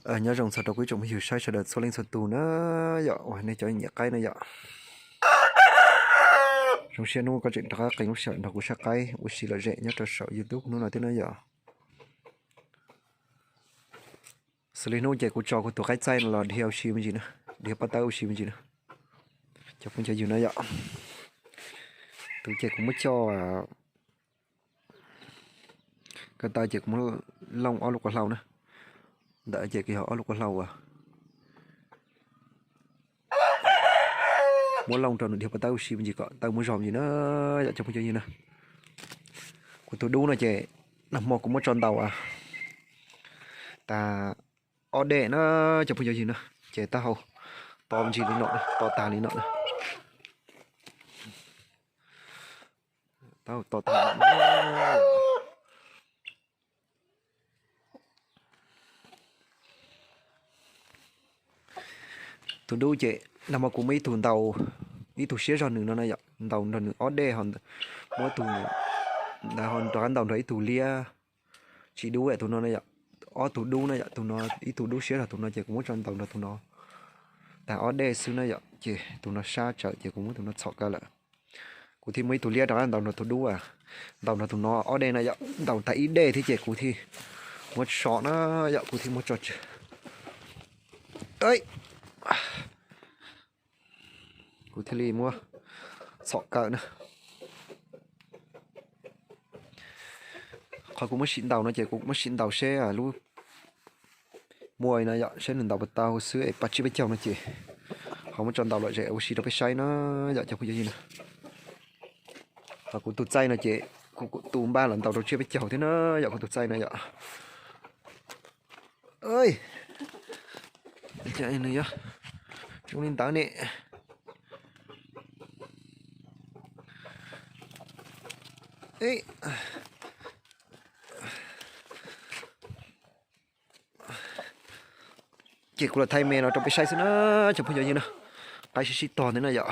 Nyob zoo txog rau kuv ib tsoom phooj ywg saib sawv daws txhua leej txhua tus na yom, uas nej cov nyiam qaib na yom. Zoo siab hnub koj tseem rov qab qee lub sij hawm nrog kuv saib qaib ua si lom zem nyob rau saum YouTube hnub no thiab na yom. Xws li hnub ces kuv tso kuv tus qaib txaij no los dhia ua si me ntsis na, dhia pob tawb ua si me ntsis na. Cov phooj cov ywg na yom, tus ces kuv muab coj ko taw ces kuv muab looj ob lub quav hlau na, ntawm ces kuv yog ob lub quav hlau uas muab looj rau nws dhia pob tawb ua si me ntsis kom tawb muaj zog me ntsis na yom cov phooj cov ywg na. Kuv tus dub no ces nag hmo kuv muab tso ntaus tas ob dej na cov phooj cov ywg na, ces taub hau to me ntsis li no, to tag li no na. Taub hau to tag. Tus dub ces nag hmo kuv muab ib tug ntaus, ib tug siab zog nws no na yom, ntaus nrog nws ob dej, muab tus ntawd ho rov qab ntaus nrog ib tug liab tsis dub tus no na yom, ob tug dub na yom, tus no ib tug dub siab zog tus no ces kuv muab tso ntaus nrog tus no tag ob dej xwb na yom, ces tus no sab tsawv ces kuv muab tus no txhom kaw lawm. Kuv thiaj muab ib tug liab rov qab ntaus nrog tus dub, ntaus nrog tus no ob dej na yom, ntaus tag ib dej thiab ces kuv thiaj muab so na yom, kuv thiaj muab tso tseg. Kuv thiaj li muab txhom kaw na. Qhov kuv muab sim ntaus no ces kuv muab sim ntaus seb lub muaj no yom, seb nws ntaus puas tau xwb es pab tsiab peb caug no ces ho muab tso ntaus lom zem ua si rau peb saib na yom cov phooj cov ywg na. Ho kuv tus txaij no ces kuv kuj tu npaj los ntaus rau tsiab peb caug thiab na yom, kuv tus txaij no yom. Nws zoo li ntawd ne. Ces kuv los thaij me no rau peb saib xwb na cov phooj cov ywg na. Qaib sib sib tog ntawd na yom.